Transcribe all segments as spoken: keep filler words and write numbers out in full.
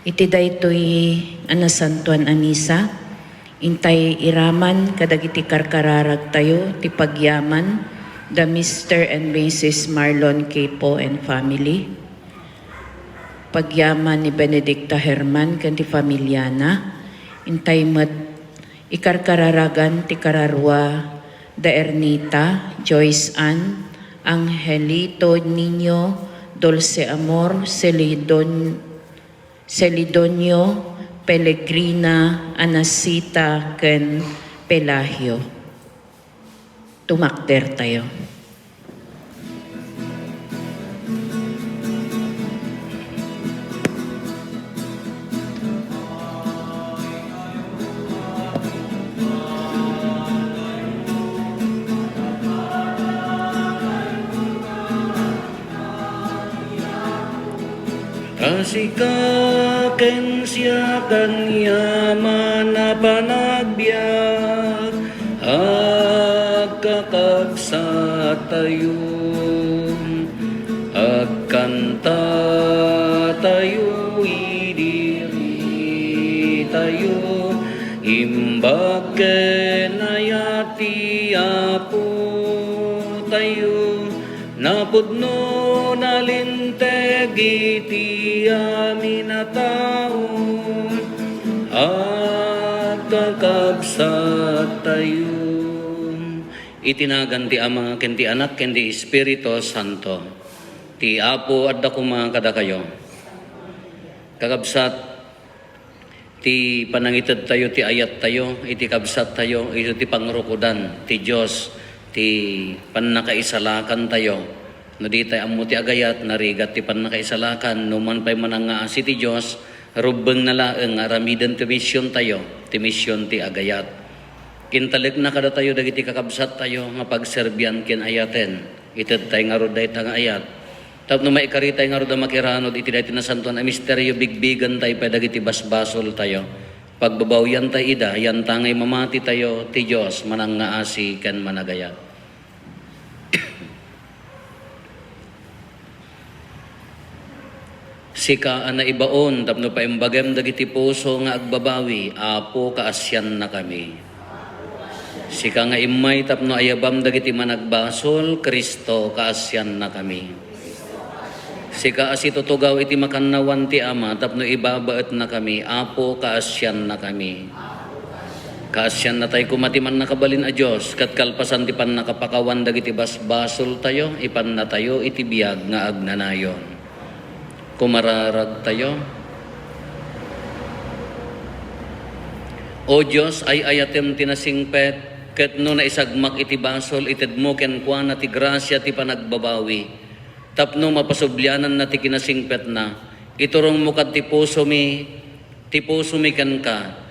Iti daytoy a nasantoan a misa, intay iraman kadagiti karkararagtayo ti pagyaman da Mister and Missus Marlon Quepo and family, pagyaman ni Benedicta Herman ken ti familiana, intay met ikarkararagan ti kararua da Ernita, Joyce Ann, Angelito Niño, Dulce Amor, Celidon-, Celidonio, Pellegrina, Anacita, ken Pelagio. Tumakdertayo. Ta sika ken siak aniaman a panagbiag, agkakabsat tayo, agkanta tayo, idiritayo, imbag ken ayat ti Apo tayo, napudno nalinteg iti amin a tao, agkakabsat tayo. Iti nagan ti Ama, ken ti Anak, ken ti Espiritu Santo. Ti Apo adda koma kadakayo. Kakabsat, ti panangitedtayo ti ayattayo iti kabsattayo, isu ti pangrukodan ti Dios ti pannakaisalakantayo. No ditay ammo ti agayat, narigat ti pannakaisalakan. No man pay manangngaasi ti Dios, rubbengna laeng nga aramiden ti misiontayo, ti mision ti agayat. Intalekna kadatayo dagiti kakabsattayo nga pagserbian ken ayaten. Itedtay ngarud dayta nga ayat tapno maikaritay ngarud a makiranud iti daytoy nasantoan a misterio, bigbigantay pay dagiti basbasoltayo. Pagbabawiantay ida, yantangay mamatitayo, ti Dios manangngaasi ken managayat. Sika a naibaon tapno paimbagem dagiti puso nga agbabawi, Apo, kaasiannakami. Sika nga immay tapno ayabam dagiti managbasol, Cristo, kaasiannakami. Sika a situtugaw iti makannawan ti Ama tapno ibabaetnakami, Apo, kaasiannakami. Kaasiannatay koma ti mannakabalin a Dios, ket kalpasan ti pannakapakawan dagiti basbasoltayo, ipannatayo iti biag nga agnanayon. Kumararagtayo. O Dios, ay-ayatem ti nasingpet, ket no naisagmak iti basol, itedmo kenkuana ti grasia ti panagbabawi, tapno mapasubliananna ti kinasingpetna. Iturongmo kad ti pusomi, ti pusomi kenka.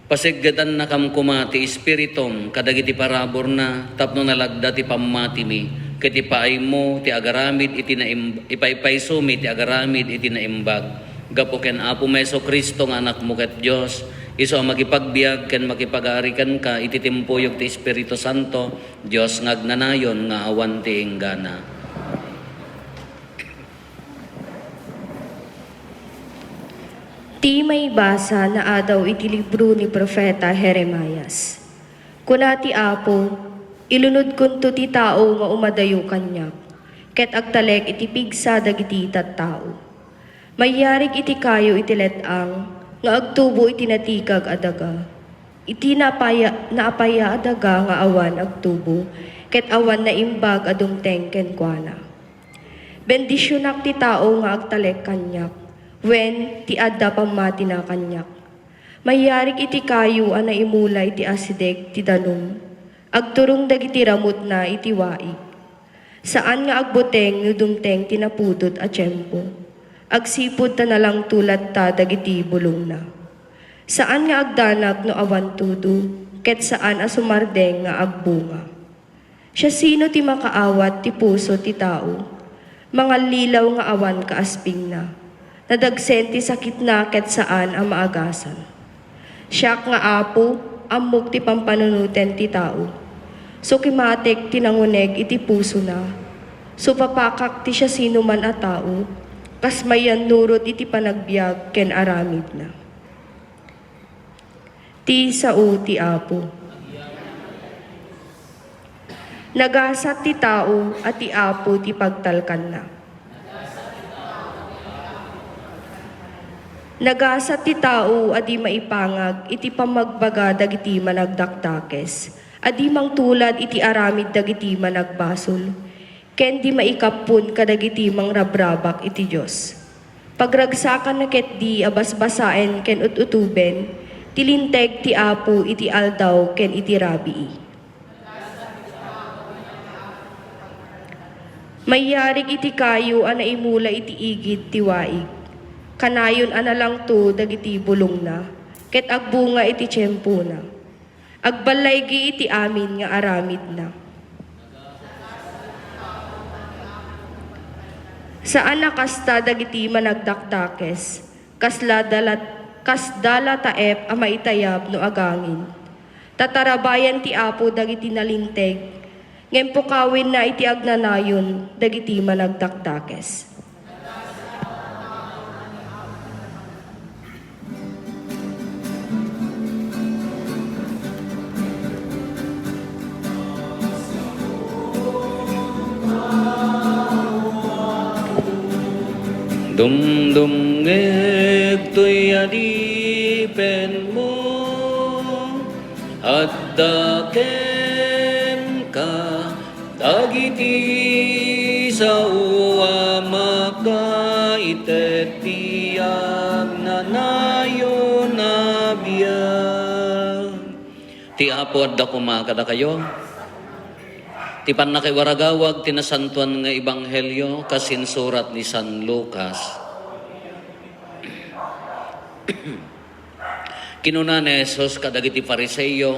Paseggedannakam koma ti Espiritum kadagiti paraburna tapno nalagda ti pammatimi, ket ipaaymo ti agaramid iti naim-, ipaypaysomi ti agaramid iti naimbag. Gapu ken Apomi Jesu-Cristo nga Anakmo ket Dios, isu a makipagbiag ken makipagari kenka iti timpuyog ti Espiritu Santo, Dios nga agnanayon nga awan ti inggana. Ti maibasa naadaw iti libro ni Profeta Jeremias. Kuna ti Apo, "Ilunodkonto ti tao nga umadayo kaniak, ket agtalek iti pigsa dagiti tattao. Mayarig iti kayo iti let-ang nga agtubo iti natikag a daga, iti naapaya-, naapaya a daga nga awan agtubo, ket awan naimbag a dumteng kenkuana." Bendisionak ti tao nga agtalek kaniak, wen ti adda pammatina kaniak. Mayarig iti kayo a naimula iti asideg ti danum, agturong dagiti ramutna iti waig. Saan nga agbuteng no dumteng ti napudot a tiempo, agsipud ta nalangto latta dagiti bulongna. Saan nga agdanag no awan tudo, ket saan a sumardeng nga agbunga. Siasino ti makaawat ti puso ti tao? Mangallilaw nga awan kaaspingna. Nadagsen ti sakitna ket saan a maagasan. Siak nga Apo, ammok ti pampanunoten ti tao. Sukimatek ti nanguneg iti pusona. Supapakak ti siasinoman a tao. kas mayannurot iti panagbiag ken aramidna. Ti sao ti Apo. Nagasat ti tao a ti Apo ti pagtalkanna. Nagasat ti tao a di maipangag iti pammagbaga dagiti managdakdakes, a di mangtulad iti aramid dagiti managbasol, ken di maikappon kadagiti mangrabrabak iti Dios. Pagragsakanna ketdi a basbasaen ken ut-utoben ti linteg ti Apo iti aldaw ken iti rabii. Mayarig iti kayo a naimula iti igid ti waig. Kanayon a nalangto dagiti bulongna, ket agbunga iti tiempona. Agballaygi iti amin nga aramidna. Saan a kasta dagiti managdakdakes, kasla dalat-, kasda la taep a maitayab no agangin. Tatarabayan ti Apo dagiti nalinteg, ngem pukawenna iti agnanayon dagiti managdakdakes. Dumdumngeg toy adipenmo, adda kenka dagiti sao a makaited ti agnanayon a biag. Ti Apo adda koma kadakayo. Ti pannakaiwaragawag ti Nasantoan nga Ebanghelio kas insurat ni San Lucas. Kinuna ni Jesus kadagiti Fariseo,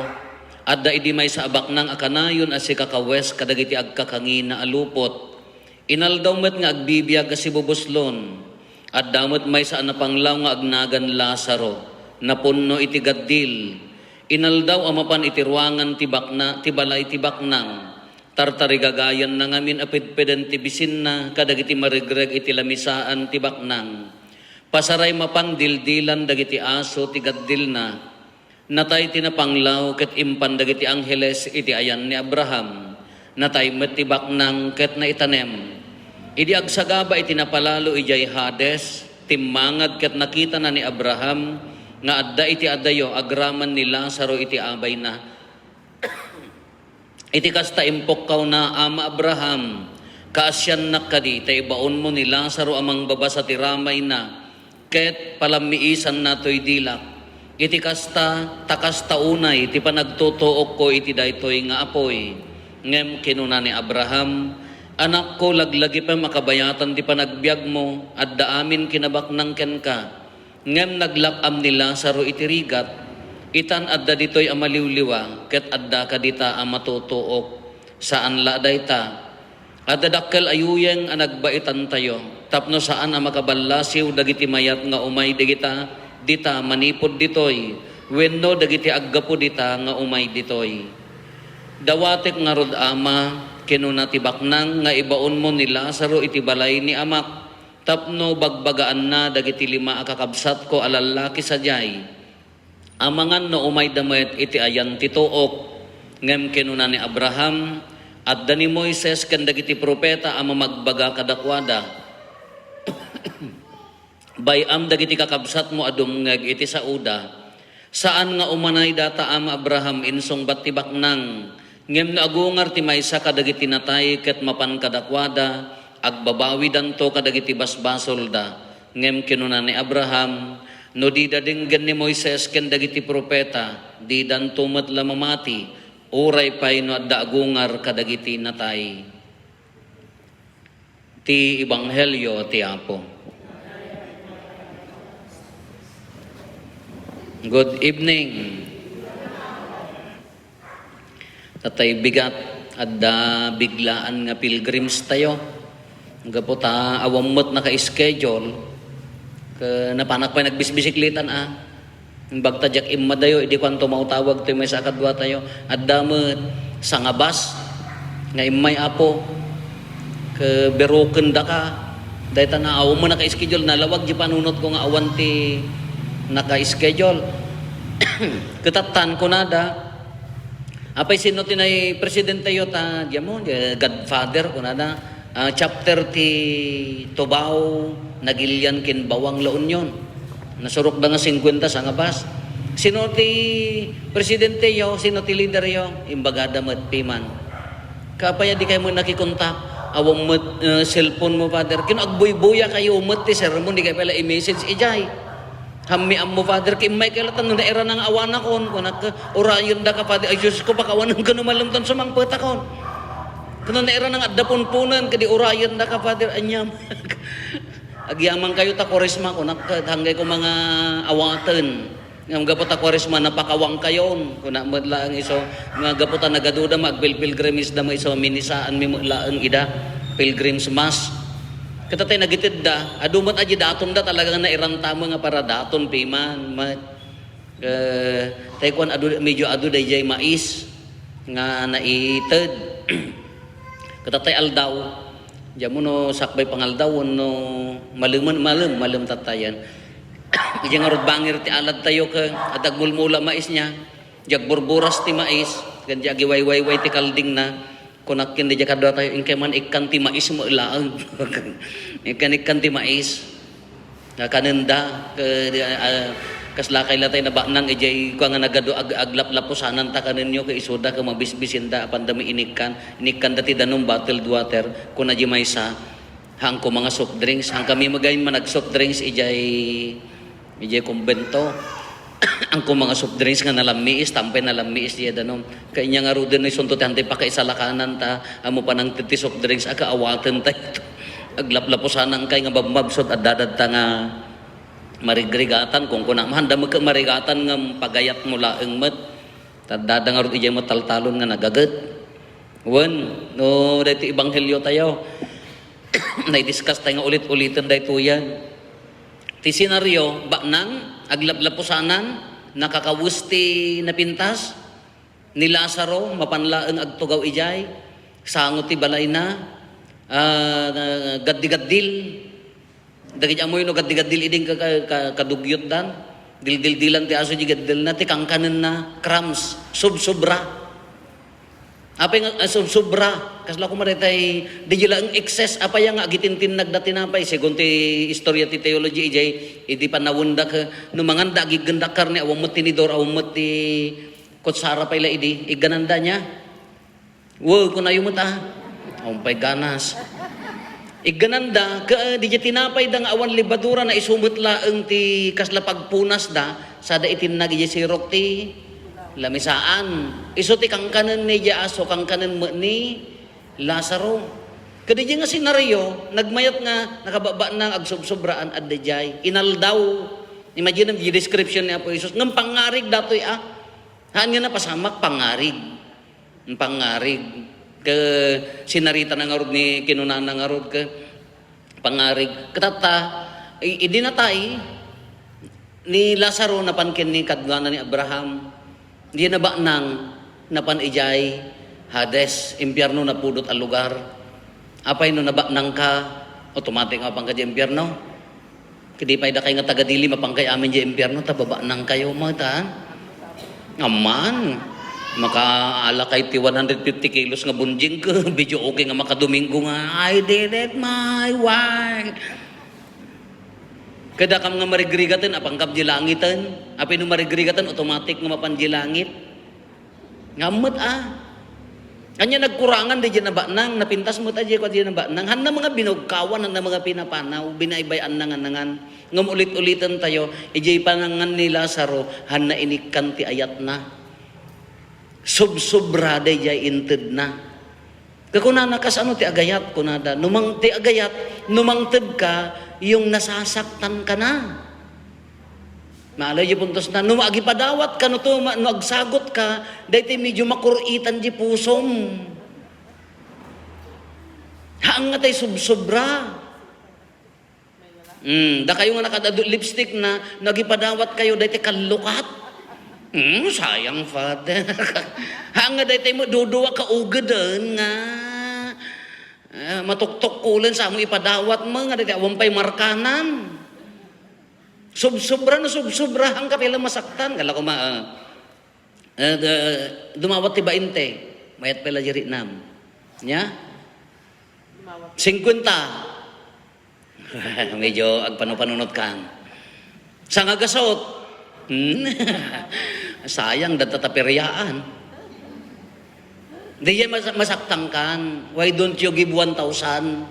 "Adda idi maysa a baknang a kanayon a sikakawes kadagiti agkakangina a lupot. Inaldaw met nga agbibiag a sibubuslon. Adda met maysa a napanglaw nga agnagan Lazaro. Napunno iti gaddil. Inaldaw a mapan iti ruangan ti bakna, ti balay ti baknang. Tartarigagayanna ngamin a pedpeden ti bisinna kadagiti marigreg iti lamisaan ti baknang. Pasaray mapan dildilan dagiti aso ti gaddilna. Natay ti napanglaw ket impan dagiti angheles iti ayan ni Abraham. Natay met ti baknang ket naitanem. Idi agsagaba iti napalalo idiay Hades, timmangag ket nakitana ni Abraham nga adda iti adayo agraman ni Lazaro iti abayna." Iti kasta, impukkawna, "Ama Abraham, kaasiannak kadi ta ibaonmo ni Lazaro a mangbabasa ti ramayna ket palammiisanna toy dilak. Iti kasta, ta kasta unay ti panagtutuokko iti daytoy nga apuy." Ngem kinuna ni Abraham, "Anakko, laglagipem a kabayatan ti panagbiagmo, adda amin kinabaknang kenka. Ngem naglak-am ni Lazaro iti rigat, itan adda ditoy a maliwliwa, ket adda kadita a matutuok. Saan la a dayta. Adda dakkel a yuyeng a nagbaitantayo, tapno saan a makaballasiw dagiti mayat nga umay dagita dita manipud ditoy, wenno dagiti aggapu dita nga umay ditoy." "Dawatek ngarud, Ama," kinuna ti baknang, "nga ibaonmo ni Lazaro iti balay ni amak, tapno bagbagaanna dagiti lima a kakabsatko a lallaki sadiay a mangan no umayda met iti ayan ti tuok." Ngem kinuna ni Abraham, "Adda ni Moises ken dagiti profeta a mamagbaga kadakuada. Bay-am dagiti kakabsatmo a dumngeg iti saoda." "Saan nga umanay data, Ama Abraham," insungbat ti baknang. "Ngem no agungar ti maysa kadagiti natay ket mapan kadakuada, agbabawidanto kadagiti basbasolda." Ngem kinuna ni Abraham, "No dida denggen ni Moises ken dagiti profeta, didanto met la mamati, uray pay no adda agungar kadagiti natay." Ti Ebanghelio ti Apo. Good evening. Tatay bigat, adda biglaan nga pilgrims tayo. Gapu ta awan met naka-schedule, ket napanak pay nagbisbisikletan a. Imbag ta diak immadayo, idi kuanto, mautawag toy maysa a kaduatayo. Adda met sangabas nga immay, Apo, ket berukendaka. Dayta nga awan met naka-schedule, nalawag di panunotko nga awan ti naka-schedule. Ket tattan, kunada, apay sino ti nay presidenteyo ta, diamo, eh, godfather, kunada, ah, chapter ti Tubao, Nagilian ken Bawang, La Union. Nasurokda nga singkuenta sangabas. Sino ti presidenteyo? Sino ti leaderyo? Imbagada met piman. Kaapay a dikay met nakikontak? Awan met, eh, cellphone mo, Father. Ken agbuybuya kayo met ti sermon, dikay pay la i-message idiay. Hammiam mo, Father, ket immaykay latta no nairana nga awanakon. Kunak, urayendaka, Father. Ay, Diosko, pakawanenka no mallemton sumangpetakon. Ken no nairana nga adda punponen, kadi urayendaka, Father. Aniam. Agyamankayo ta Kuaresma, kunak, ket hanggay ko nga awaten. Ngem gapu ta Kuaresma, napakawangkayon. Kuna met laeng isu, nga gapu ta nagaduda, magpilpilgrimisda met isu, minisaanmi met laeng ida, pilgrim's mass. Ket tay nagitedda, adu met a di datonda, talaga nga nairantamen nga para daton piman met. Eh, tay kuan, adu, medyo adu daydiay mais nga naited. Ket tay aldaw, diammo no sakbay pangaldaw wenno malemen, malem, malem tattayen. Idiay ngarud bangir ti aladtayo ket adda agmulmula maisna, diay agburburas ti mais, ken diay agiwaywayway ti kaldingna. Kunak ken diay kaduatayo, "Inkay man ikkan ti mais met laeng." Inkay ikkan ti mais. Nga kanenda, ke-, ah, kaslakay la tay nabaknang idiay kua nga nagadu-, ag-, aglaplapusananta kanenyo ket isuda ket mabisbisinda apanda met inikkan. Inikkanda ti danum, bottled water, kuna di maysa, "Haan koma nga soft drinks." Haan kami met gayam nga nag-soft drinks idiay, idiay kumbento. Haan koma nga soft drinks nga nalammiis, tampay nalammiis diay danum. Kainya ngaruden no isunto ti hantay pakaisalakanan ta, ammo panangted ti soft drinks, aga awaten tayo. Aglaplapusanan kay nga mabmabsot, adda dadta nga marigrigatan, kunkuna, mahanda met ket marigatan ngem pagayat mo laeng met. Ta adda ngarud idiay met taltalon nga nagaget. Wen, no daytoy ebanghelio tayo, naidiscuss tayo nga ulit-uliten daytoyen. Ti senaryo, baknang, aglaplapusanan, nakakawes ti napintas, ni Lazaro, mapan laeng agtugaw idiay, sango ti balayna, ah, gaddi-gaddil. Dagiti ammoyo no gaddi-gaddil idi ka, ka, ka, kadugyotdan, dildildilan ti aso di gaddilna, ti kankanenna, crumbs, sobsobra. Apay nga, ah, sobsobra? Kasla koma daytay, di laeng excess, apay nga agitinnag da tinapay, segun ti istorya ti teology, idiay, idi panawenda ket, no manganda, agiggenda karne, awan met tinidor, awan met ti kutsara pay la idi, iggananda nia. Wow, kunayo met, ah. Awan pay ganas. Iggananda, ket, ah, diay tinapayda nga awan lebadura, na isu met laeng ti kasla pagpunasda, sada itinnag idiay sirok ti lamisaan. Isu ti kankanen ni diay aso, kankanen met ni Lazaro. Ket diay nga senaryo, nagmayat nga nakabakbaknang, agsobsobraan, adda diay. Inaldaw. Imagine, diay description ni Apo Jesus, ngem pangngarig datoy, ah. Haan nga napasamak, pangngarig. Pangngarig. Ket sinaritana ngarud ni, kinunana ngarud ket pangngarig. Ket tatta, i-, idi natay ni Lazaro, napan ken ni kaduana ni Abraham. Diay nabaknang, napan idiay Hades, impierno, napudot a lugar. Apay no nabaknangka, automatic nga mapanka diay impierno? Ket di pay dakay nga taga-Dili, mapankay amin diay impierno, ta babaknangkayo met, ha? Amman, makaalakay ti one hundred fifty kilos nga bunjing ket video okay nga makadomingo nga, "I did it my way." Ket dakam nga marigrigaten, apankam diay langiten. Apay no marigrigaten, automatic nga mapan diay langit. Ngam met, ah. Ania nagkurangan diay nabaknang, napintas met a diay kua diay nabaknang. Hanna mga binugkawan, hanna mga pinapanaw, binaybay-anna nga nangan. Ngem ulit-uliten tayo, idiay panangan ni Lazaro, hanna inikkan ti ayatna. Sobsobra diay intedna. Kakunana, "Kasano ti agayat?" kunada. "No mang-, ti agayat, no mangted ka, yung nasasaktan ka na." Maalay diay puntos na, no agipadawat ka, no to, ma-, no agsagot ka, daytoy medyo makur-itan diay pusom. Haan nga tay sobsobra. Hmm, dakayo nga nakadadu lipstick na, no agipadawat kayo, daytoy kallukat. Hmm, sayang, Father. Haan nga daytoy mo, duduwa ka ugeden nga. Ah, matuktok kulen sa mo ipadawat mo nga dati awan pay markanan. Subsubra no subsubrahan ka pay la masaktan. Kala ko ma-, ah, ah, ah, dumawat ti bainte. Mayat pay la di rinam. Nya? Singkwenta. Medyo agpanupanunot kan. Sangagasot. Hmm. Sayang, dagta tapiriaan. Di jay mas-, masaktan kan. Why don't you give one thousand?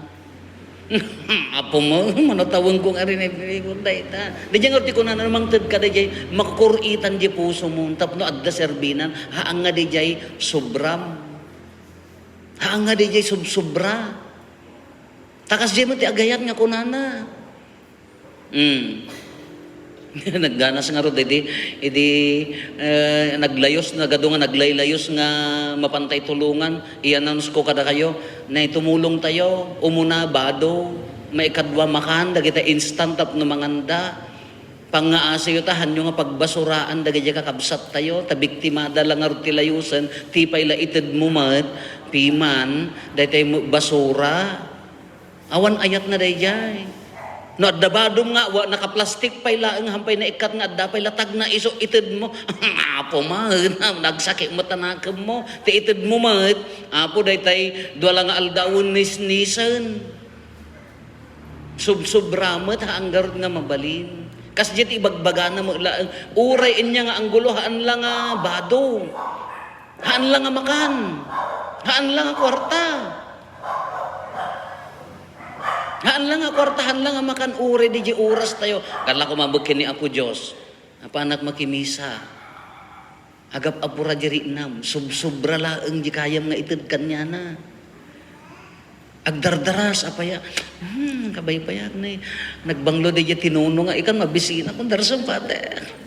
Apo mo, manatawen ko nga rin, eh, dayta. Di jay nga ti kunana, mangted ka, di jay, makukuritan di puso mo, tapno adda serbinan, haan nga di jay, sobram. Haan nga di jay, subsubra. Ta kasdiay met ti agayat nga kunana. Hmm. Nagganas ngarud idi, idi, eh, naglayos, nagadu nga naglaylayos nga mapantay tulongan. I-announce ko kadakayo, nay tumulongtayo, umuna, bado, maikadua, makan, dagita instant tapno manganda. Pangngaasiyo ta, hanyo nga pagbasuraan dagiti kakabsattayo, ta biktimada la ngarud ti layosen, ti pay la itedmo met, piman, daytay met basura. Awan ayatna dayjay. No adda badom nga, wa, nakaplastik pay laeng, hampay naikkat nga adda pay la tagna isu itedmo. Apo met, nagsakit met a nakemmo. Ti itedmo met, Apo, daytay dua la nga aldawen, nisnisen. Subsubra met, haan ngarud nga mabalin. Kasdiay ti ibagbagana met laeng, uray ania nga anggulo, haan la nga bado. Haan la nga makan. Haan la nga kuarta. Haan la nga kuarta, haan la nga makan, uray di jay orastayo. Kala ko mabek ken ni Apo Dios. Apanak makimisa. Agap-apura di rinam, subsubra laeng di kayam nga ited kaniana. Agdardaras, apaya, hmm, kabaybayan, eh. Nagbanglo di tinunong nga, ikan mabisina, kung darsem, Father.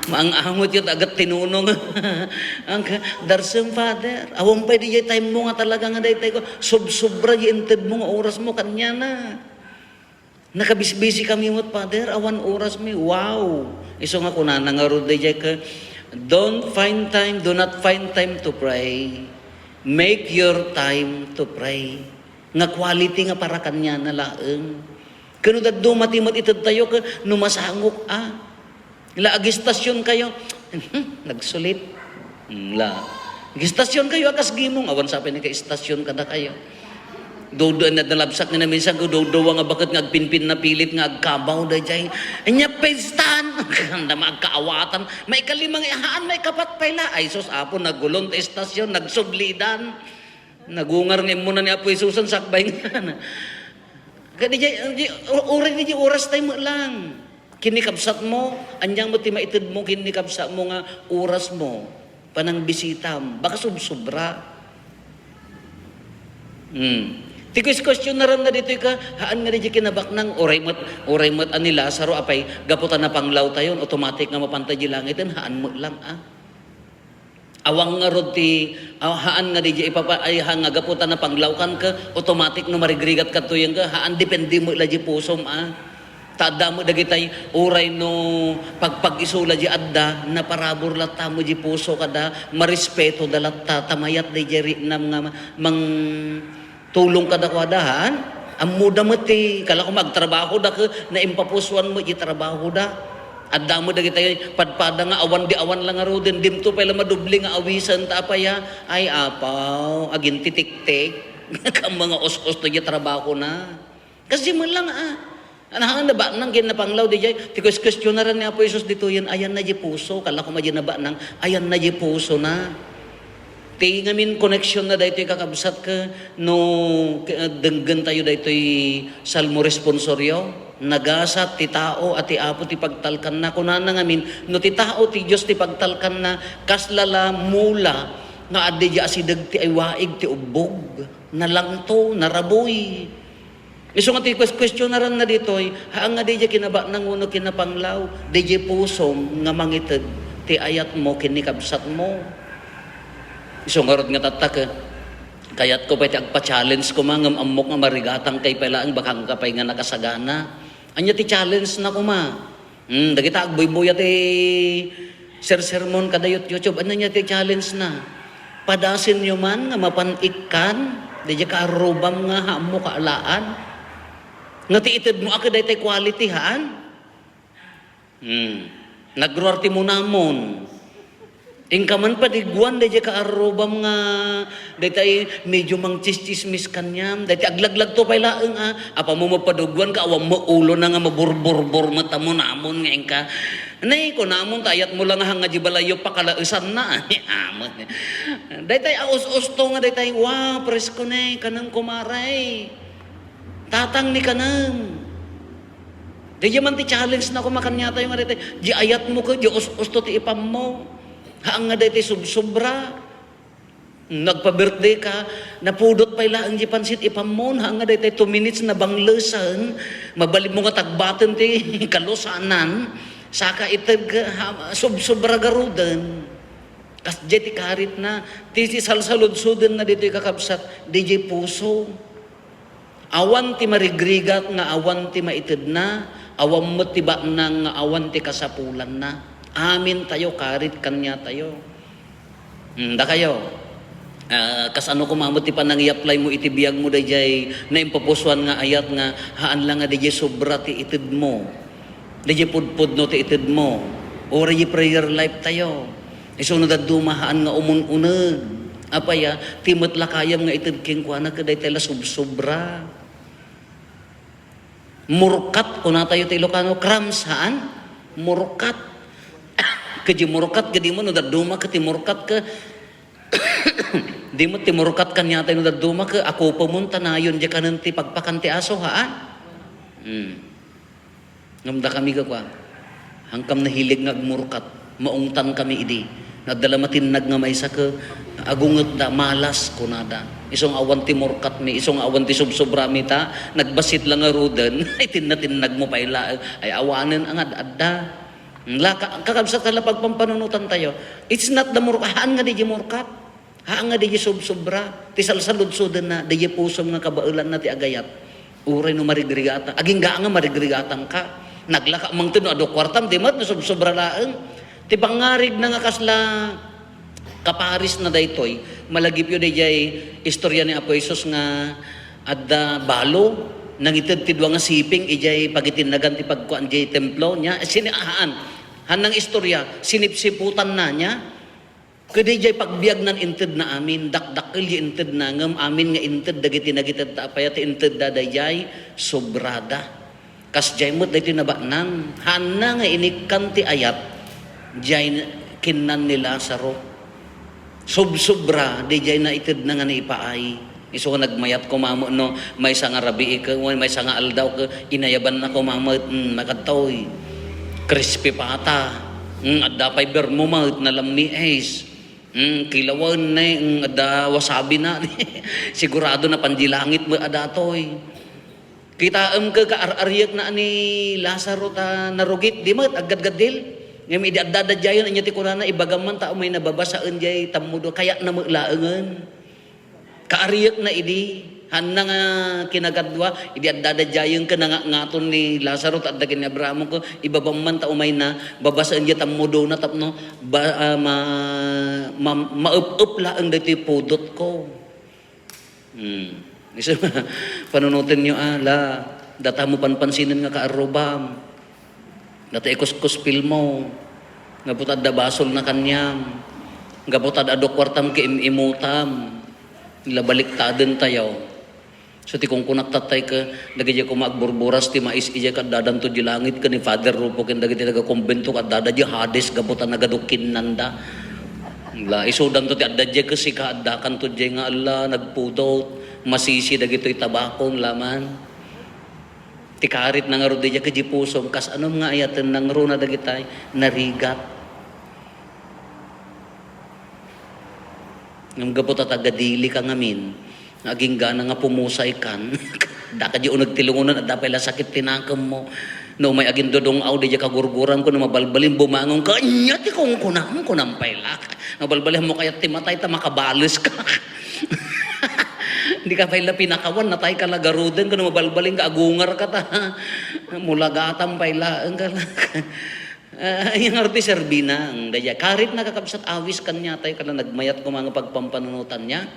Maang-angot yun, agat tinunong. Ang ka-, darsem, Father. Awan pay di time mo nga talaga nga daytay ko, subsubra di inted mo nga oras mo, kaniana. Nakabisbisi kami met, Father, awan oras mi. Wow! Isu nga kunana ngarud dayjay ka, "Don't find time, do not find time to pray. Make your time to pray." Nga quality nga para kaniana laeng. Ken no dadduma ti met itedtayo, ka, no masangok, ah. La, agistasyon kayo. Nagsulit. Hmm, la. Agistasyon kayo, akas gimong. Awan sa pay nagka-istasyon kadakayo. Dodo, na, nalabsak nga naminsan ko, dodo nga baket nga agpinpin napilit nga agkabaw dayjay. Anya pistan. Anda maagkaawatan. Maikalima nga haan, maikapat pay la. Ay sus, Apo, nagulon ta istasyon, nagsublidan. Nagungar nga imuna ni Apo Jesusen, sakbay nga. Kadi jay, jay, uray ni jay oras tayo mo lang. Ken ni kabsat mo, ania met ti maited mo ken ni kabsat mo nga oras mo, panangbisitam, baka subsobra. Hmm. Ti kues-, kuestionaran na ditoy ka, haan nga di kinabaknang, uray met, uray met a ni Lazaro, apay, gapu ta napanglaw tayon, automatic nga mapanta di langiten, haan met lang, ah. Awan ngarud ti, ah, haan nga di ipapa-, ay, haan nga gapu ta napanglawkan ka, automatic no marigrigat kadtoyen ka, haan depende met la di pusom, ah. Ta adda met dagitay uray no pagpag-isu la di adda, naparabur latta met di puso kada, marespeto da latta, ta mayat dayjay rinam nga ma-, mang-, tulong kadakuada, haan? Ammoda met ti, kala ko magtrabaho da, ke, naimpapusuan met ti trabaho da. Adda met dagitay padpada nga awan di awan la ngaruden, dimto pay la madoble nga awisen, ta apay a, ay, apaw, agintitiktik. Kam mga us-us to di trabaho na. Kasi man lang, ah. Haan, nabaknang ken napanglaw, di jay, ti kues-, kuestionaran ni Apo Jesus ditoyen, ayanna di puso, kala ko madi nabaknang, ayanna di puso na. Ti ngamin connection na daytoy kakabsat ka, no, ka-, denggen tayo daytoy Salmo responsorio, "Nagasat ti tao a ti Apo ti pagtalkanna." Kunana ngamin, no ti tao ti Dios ti pagtalkanna, kasla la mula nga adda di asideg ti ay waig ti ubbog, nalangto, narabuy. Isu nga ti kues-, kuestionaran na ditoy, haan nga dayjay kinabaknang wenno kinapanglaw, dayjay pusom nga mangited ti ayat mo ken ni kabsat mo. Isu ngarud nga tatta, ke, kayat ko pay ti agpa-challenge koma, ngem ammok nga marigatang kay pay laeng, baka angka pay nga nakasagana. Ania ti challenge na koma? Hmm, dagita agbuybuya ti sersermon kada yut-, YouTube, ania ti challenge na? Padasenyo man nga mapan ikkan, daydiay kaarrubam nga haanmo kaalaan. Nga ti itedmo a ket daytay quality, haan? Hmm. Nagruar ti munamon. Inka man padiguan daydiay kaarrubam nga daytay medyo mangtsistsismis kaniam. Daytay aglaglagto pay laeng a, apammo mapaduguan ka, awan mo ulo na nga maburburbor met a munamon nga inka. Nay, kunamon ta ayatmo lang nga hanga di balayyo pakalaesanna. Amen. Daytay a us-usto nga daytay, "Wow, presko ne, kanem kumaray. Tatang ni kanem." Daydiay man ti challenge na koma kaniatayo nga daytay, di ayatmo ket di us-usto ti ipammo. Haan nga daytay subsobra. Nagpa-birthday ka, napudot pay laeng di pansit ipammo, haan nga daytay two minutes na banglesen, mabalinmo nga tagbaten ti kalusanan, saka ited ka, ha, subsobra garuden. Kasdiay ti karitna, ti, ti salsaludsodenna ditoy kakabsat, daydiay puso. Awan ti marigrigat nga awan ti maitedna, awan met ti baknang nga awan ti kasapulanna. Amintayo karit kaniatayo. Hmm, dakayo. Ah, kasano koma met ti panangiapply mo iti biag mo daydiay naimpupusuan nga ayat nga haan la nga daydiay sobra ti itedmo. Daydiay pudpudno ti itedmo. Uray di prayer life tayo. Isu no dadduma haan nga umun-uneg. Apay a, ti met lakayam nga ited kenkuana ket daytay la subsobra. Murkat, kunatayo ti Ilocano, crumbs, haan? Murkat. Ket di murkat, ket di mo no dadduma ket ti murkat ket di met ti murkat kaniatay no dadduma ket akupemon ta nayon di kanen ti pagpakan ti aso, haan? Hmm. Ngem dakami, gapu a, hankam nahilig nga agmurkat, maungtan kami idi. No adda la matinnag nga maysa ket agungetda, malas, kunada. Isu nga awan ti murkatmi, isu nga awan ti subsobrami ta nagbassit la ngaruden, ay tinnatinnagmo pay laeng. Ay awanen a nga ad-adda. La, ka-, kakabsat, ta la pagpampanunotantayo. It's not the murkat, haan nga di murkat. Haan nga daydiay subsobra ti salsaludsodenna, daydiay pusom nga kabaelanna ti agayat. Uray no marigrigatam, agingga nga marigrigatamka. Naglaka mangted no adu kuartam, di met no subsobra laeng. Ti pangngarigna nga kasla kaparisna daytoy, malagipyo daydiay istorya ni Apo Jesus nga adda balo, nangited ti dua nga siping idiay pagitinnagan ti pagkuan diay templo, nia, siniahaan. Haan nga istorya, sinipsiputanna, nia. Ket daydiay pagbiagnan intedna amin, dakdakkel diay intedna, ngem amin nga inted dagiti nagitedda, apay a ti intedda daydiay sobrada. Kasdiay met daytoy nabaknang, haanna nga inikkan ti ayat, diay kinnan ni Lazaro. Subsobra, daydiay naitedna nga naipaay. Isu nga nagmayat koma met no maysa nga rabii ket wenno maysa nga aldaw ket inayabanna koma met, mm, makadtoy. Crispy pata. Mm, adda pay bermo met, nalammi ice. Mm, kilawen ne, mm, adda wasabi na. Sigurado napan di langit met a datoy. Kitaem ket kaar-ariekna ni Lazaro ta narugit, di met aggadgaddil. Ngem idi adda daydiayen, ania ti kunana, ibagam man ta umay nababasaen diay tammudo, kayatna met laengen. Kaariekna idi, haanna nga kinagadua, idi adda daydiayen ket nangatngaton ni Lazaro ta adda ken ni Abraham ket ibagam man ta umay nababasaen diay tammudona tapno ba-, ah, ma-, ma-, maep-ep laeng daytoy pudotko. Hmm. Isu, panunotenyo a, la, datamo panpansinen nga kaarrubam. Data ikuskuspilmo. Gapu ta adda basolna kaniam. Gapu ta adda adu kuartam ket im-imutam. La, baliktadentayo. So, ti kunkunak tattay ket, dagidiay koma agburburas ti mais, idiay kaddadanto di langit ken ni Father Rufo ken dagiti nagakumbento kaddada di Hades gapu ta nagadu kinnanda. La, isudanto ti adda diay ket sika addakanto diay nga, ala, nagpudot, masisi dagitoy tabakon, laman. Ti karitna ngarud daydiay ket di pusom, kas-anom nga ayaten nangruna dagitay, narigat. Ngem gapu ta taga-Dili ka ngamin, nga aginggana nga pumusay kan. Adda ka di uneg ti lungunan, adda pay la sakit ti nakemmo. No umay agindudung-aw daydiay kagurguram ken no mabalbalin bumangon ka, ania ti kunkunam, kunam pay la. Mabalbalin mo kayat ti matay ta makabales ka. Di ka pay la pinakawan, natay ka la garuden ken no mabalbalin ka, agungar ka ta. Mulagatam pay laeng ka la. Ah, aya ngarud ti serbina, mm, daydiay. Karit na, kakabsat, awis kaniatayo, kada nagmayat koma nga pagpampanunotan niya.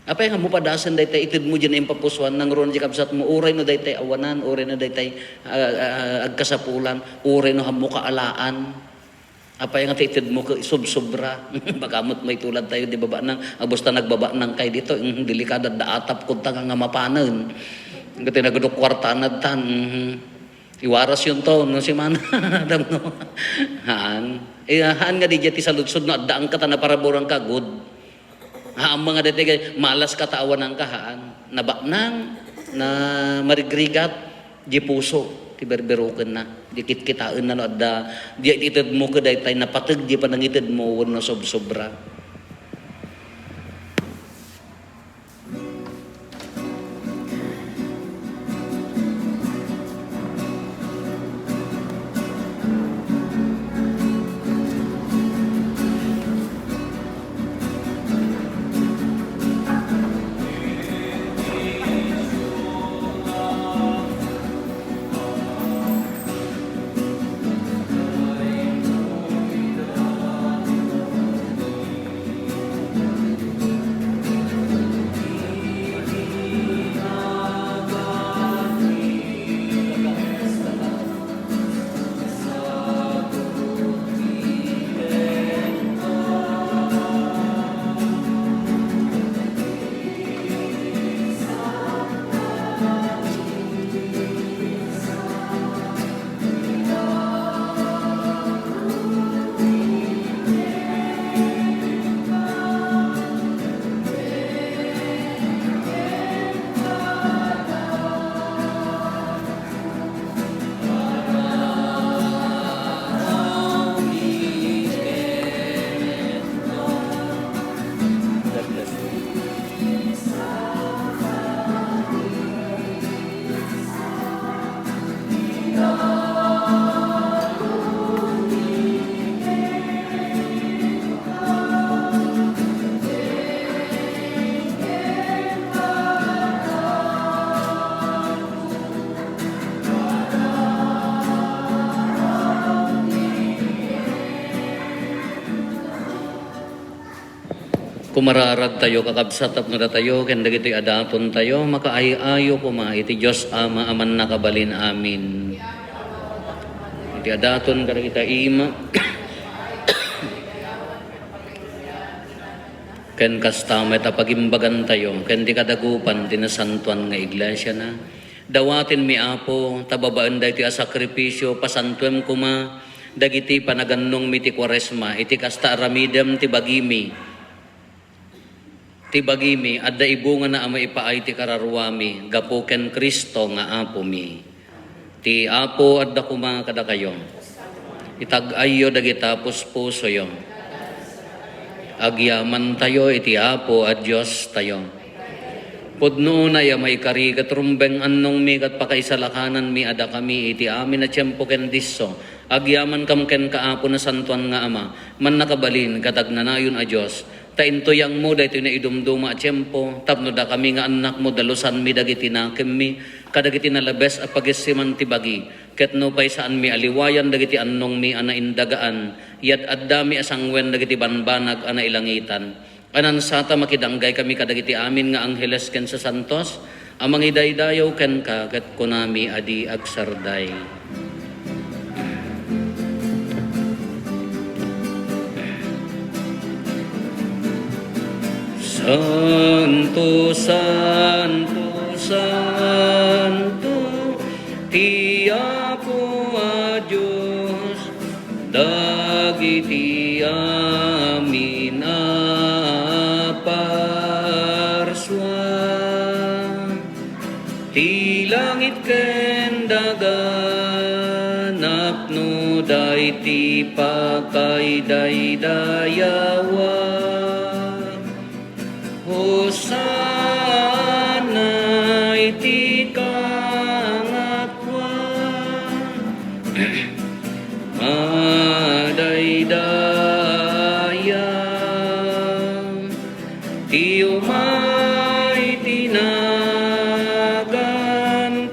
Apay nga mupadasen daytay itedmo diay naimpapusoan, nangruna diay kabsatmo, uray no daytay awanan, uray no daytay, ah, ah, agkasapulan, uray no hammo kaalaan. Apay nga ti itedmo ket subsobra. Baka met maitulad tayo, di ba, baknang, abus ta nagbabanang kay dito, mm, delikada da atap kunta nga, nga mapanen. Ket nagdukkuarta na tan, mm. Iwarasyon to, no, si Mana Adam, no? Haan. Eh, haan nga di ti saludsod, no, addaanka ta naparaburanka, good. Haan nga daytoy, malas ka ta awananka, haan. Nabaknang, na marigrigat, di puso, ti berberukenna. Di kitkitaenna, no, adda, di itedmo ket daytay napateg, di panangitedmo, wenno sobsobra. Kumararagtayo, kakabsat, tapno datayo ken dagitoy a datontayo makaay-ayo koma iti Dios Ama a Mannakabalin. Amin. Iti a daton kadagita ima, ken kasta met a pagimbagantayo ken ti kadagupan ti nasantoan nga iglesiana. Dawatenmi, Apo, ta babaen daytoy a sakrifisio, pasantuem koma dagiti panagannongmi ti Kuaresma iti kasta aramidem ti bagimi. Ti bagimi, adda ibungana a maipaay ti kararuami gapu ken Cristo nga Apomi. Ti Apo adda koma kadakayo. Itag-ayyo dagita puspusoyo. Agyamantayo iti Apo a Diostayo. Pudno unay a maikari ket rumbeng annongmi ket pakaisalakananmi a dakami iti amin a tiempo ken disso, agyamankam kenka, Apo, nasantoan nga Ama, mannakabalin ket agnanayon a Dios, ta intuyangmo daytoy naidumduma a tiempo tapno dakami nga annakmo dalusanmi dagiti nakemmi kadagiti nalabes a pagisiman ti bagi, ket nupay saanmi a liwayan dagiti annongmi a naindagaan, yad-addami a sanguen dagiti banbanag a nailangitan. Anansata makidanggay kami kadagiti amin nga angheles ken sasantos a mangidaydayaw kenka, ket kunami a di agsarday. Santo, santo, santo, ti Apo a Dios, dagiti amin a parsua, ti langit ken daga, napnoda iti pakaidaydayawa. Hosanna iti kangatoan. Madaydayang ti umay ti nagan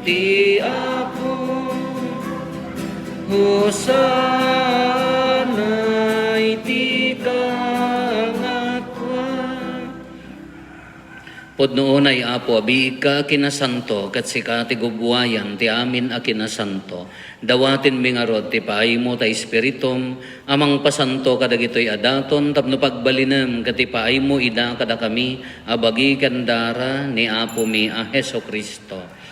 ti Apo. Hosanna. Pudno unay, Apo, a biigka a kinasanto, ket sika ti gubbuayan ti amin a kinasanto. Dawatenmi ngarud ti paaymo ta Espiritum a mangpasanto kadagitoy a daton tapno pagbalinem ket ipaaymo ida kadakami a bagi ken dara ni Apomi a Jesu-Cristo.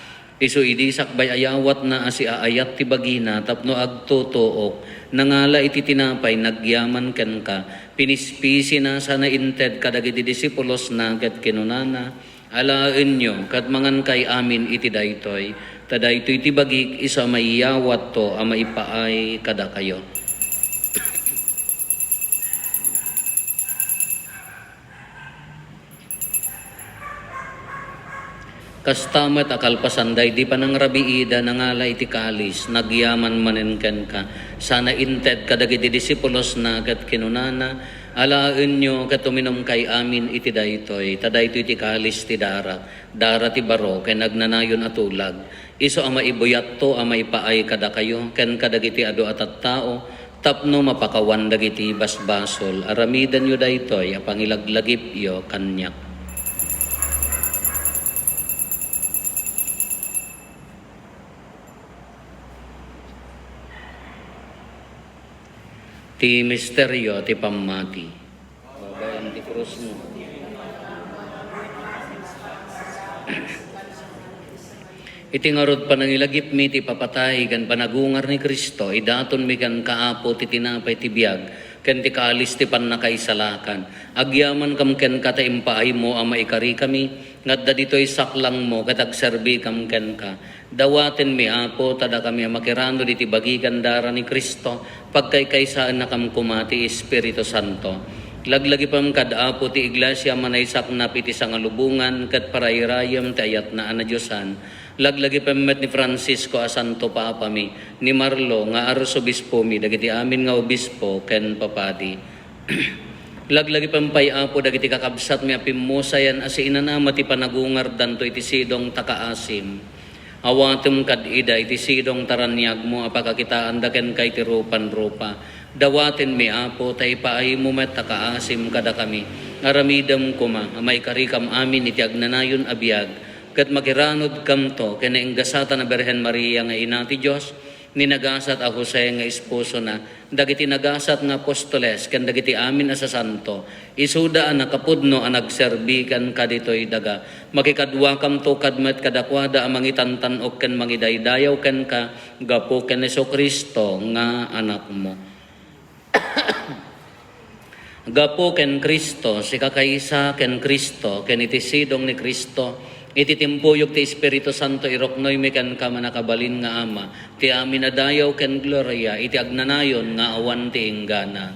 Isu idi sakbay a yawatna a siaayat ti bagina tapno agtutuok, nangala iti tinapay nagyaman kenka, pinispisina sana inted kadagiti disipulosna ket kinunana, "Alaenyo ket mangankay amin iti daytoy, ta daytoy ti bagik isu a maiyawatto a maipaay kadakayo." Kasta met a kalpasan daydi panangrabiida, nangala iti kalis, nagyaman manen kenka, sana inted kadagiti disipulosna ket kinunana, "Alaenyo ket uminumkay amin iti daytoy, ta daytoy ti kalis ti darak, dara ti baro ken agnanayon a tulag. Isu a maibuyatto a maipaay kadakayo ken kadagiti adu a tattao, tapno mapakawan dagiti basbasol. Aramidenyo daytoy a pangilaglagipyo kaniak." Ti misterio ti pammati. Babaen ti krusmo. Iti ngarud panangilagipmi ti ipapatay ken panagungar ni Cristo, idatonmi kenka, Apo, ti tinapay ti biag ken ti kalis ti pannakaisalakan. Agyamankam kenka ta impaaymo a maikarikami nga adda ditoy saklangmo ket agserbikam kenka. Dawatenmi, Apo, ta dakami a makiranud iti bagi ken dara ni Cristo, pagkaykaysaennakam koma ti Espiritu Santo. Laglagipem kad, Apo, ti Iglesia a manaysaknap iti sangalubongan ket parairayem ti ayatna a nadiosan. Laglagipem met ni Francisco a Santo Papami, ni Marlo nga Arsobispomi, dagiti amin nga obispo ken papadi. Laglagipem pay, Apo, dagiti kakabsatmi a pimmusayan a siinanama ti panagungardanto iti sidong ta kaasim. Awatem kad ida iti sidong ta raniagmo a pakakitaanda kenka iti rupan rupa. Dawatenmi, Apo, ta ipaaymo met ta kaasim kadakami. Aramidem koma a maikarikam amin iti agnanayon a biag, ket makiranudkamto ken nainggasatan a Birhen Maria nga Ina ti Dios, ni nagasat a Jose nga esposona, dagiti nagasat nga apostoles, ken dagiti amin a sasanto, isuda a nakapudno a nagserbi kenka ditoy daga. Makikaduakamto kad met kadakuada a mangitantan-ok ken mangidaydayaw kenka gapu ken Jesu-Cristo nga Anakmo. Gapu ken Cristo, sikakaysa ken Cristo, ken iti sidong ni Cristo, iti timpuyog ti Espiritu Santo, iruknoymi kenka, mannakabalin nga Ama, ti amin a dayaw ken gloria iti agnanayon nga awan ti inggana.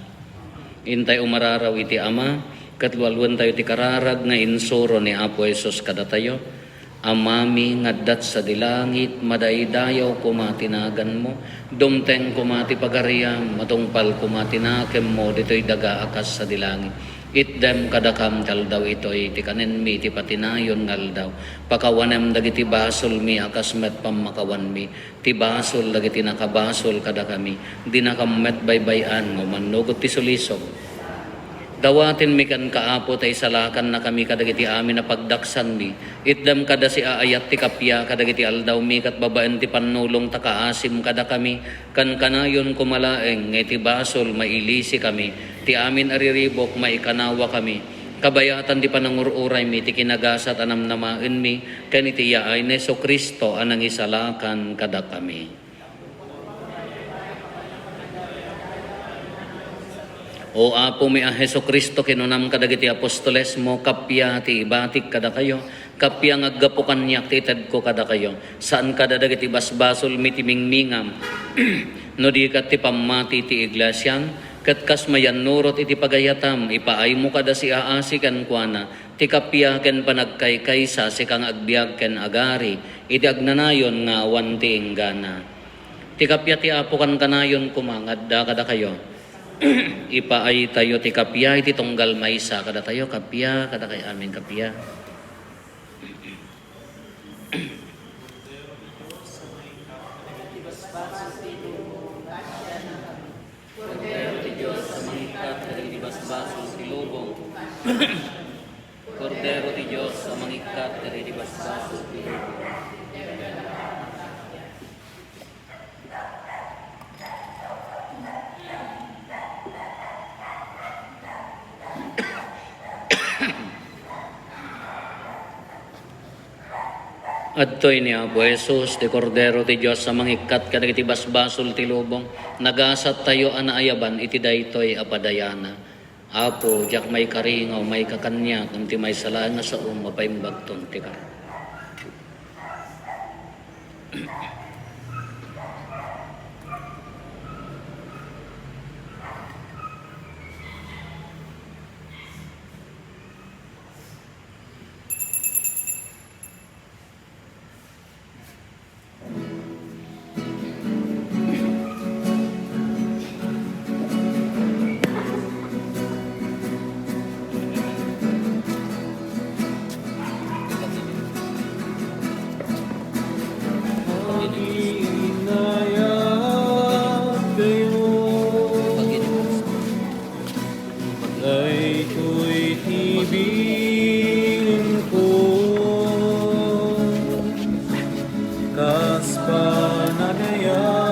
Intay umararaw iti Ama, ket lualuentayo ti kararag nga insuro ni Apo Jesus kadatayo. Amami nga adda sadi langit, madaydayaw koma ti naganmo, dumteng koma ti pagariam, matungpal koma ti nakemmo ditoy daga a kas sadi langit. Itdem kadakam ti aldaw itoy ti kanenmi iti patinayon nga aldaw. Pakawanem dagiti basolmi a kas met pammakawanmi ti basol dagiti nakabasol kadakami. Dinakam met baybay-an nga umannugot ti sulisog. Dawatenmi kenka, Apo, ta isalakannakami kadagiti amin a pagdaksanmi. Itdem kada siaayat ti kappia kadagiti aldawmi ket babaen ti pannulong ta kaasim kadakami. Kankanayon koma laeng nga iti basol mailisikami, ti amin a riribuk maikanawakami. Kabayatan ti panangur-uraymi ti kinagasat a namnamaenmi ken iti yaay ni Jesu-Cristo a nangisalakan kadakami. O Apomi a Jesu-Cristo, kinunam kadagiti apostolesmo, kappia ti ibatik kadakayo, kappia nga aggapu kaniak ti itedko kadakayo. Saan kada dagiti basbasolmi ti mingmingam, no di ket ti pammati ti iglesiam, ket kas mayannurot iti pagayatam, ipaaymo kada siaasi kenkuana ti kappia ken panagkaykaysa, sika nga agbiag ken agari iti agnanayon nga awan ti inggana. Ti kappia ti Apo kankanayon koma nga adda kadakayo. Ipaaytayo ti kappia iti tunggal maysa kadatayo. Kappia kadakayo amin, kappia. Kordero ti Dios a mangikkat kadagiti basbasol ti lubong. Kordero ti Dios a mangikkat Kat kadagiti basbasol ti lubong. Adtoy ni Apo Jesus, ti Kordero ti Dios a mangikkat kadagiti basbasol ti lubong. Nagasattayo a naayaban iti daytoy a padayana. Apo, diak maikari nga umayka kaniak, ngem ti maysa laeng nga saom, mapaimbagton ti kar. Daytoy ti bilinko, kas panagayat.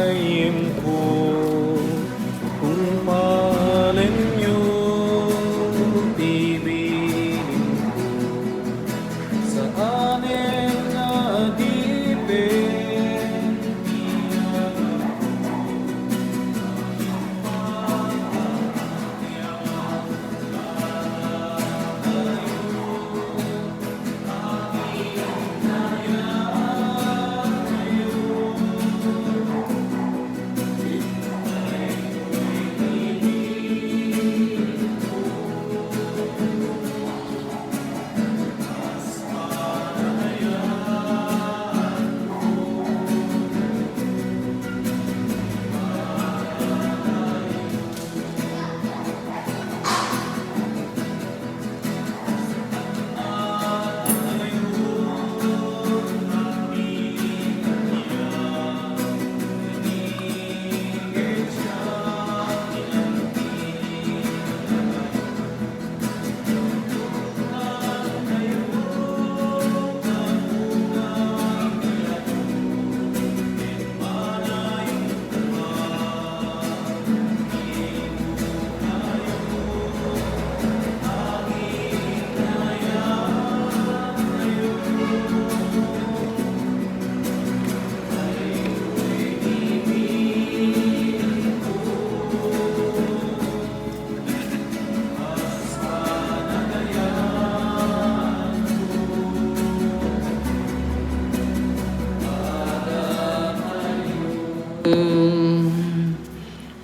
Ayemko, kung palenyo ti bilinko, saanen nga adipen ti aramidko.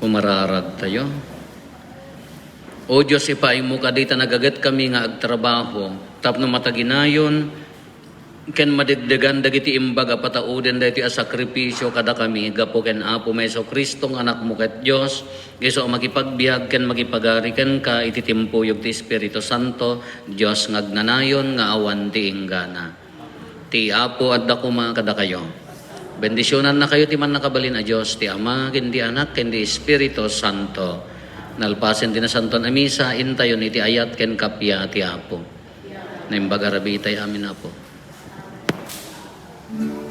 Kumararadtayo. O Dios, ipaaymo kadi ta nagagetkami nga agtrabaho tapno mataginayon ken madegdegan dagiti imbag a patauden daytoy a sakripisio kadakami gapu ken Apomi Jesu-Cristo nga Anakmo ket Dios, isu a makipagbiag ken makipagari kenka iti timpuyog ti Espiritu Santo, Dios nga agnanayon nga awan ti inggana. Ti Apo adda koma kadakayo. Bendisionannakayo ti Mannakabalin a Dios, ti Ama, ken ti Anak, ken ti Espiritu Santo. Nalpasen ti Nasantoan a Misa, intayon iti ayat ken kappia ti Apo. Naimbag a rabii tay amin, Apo.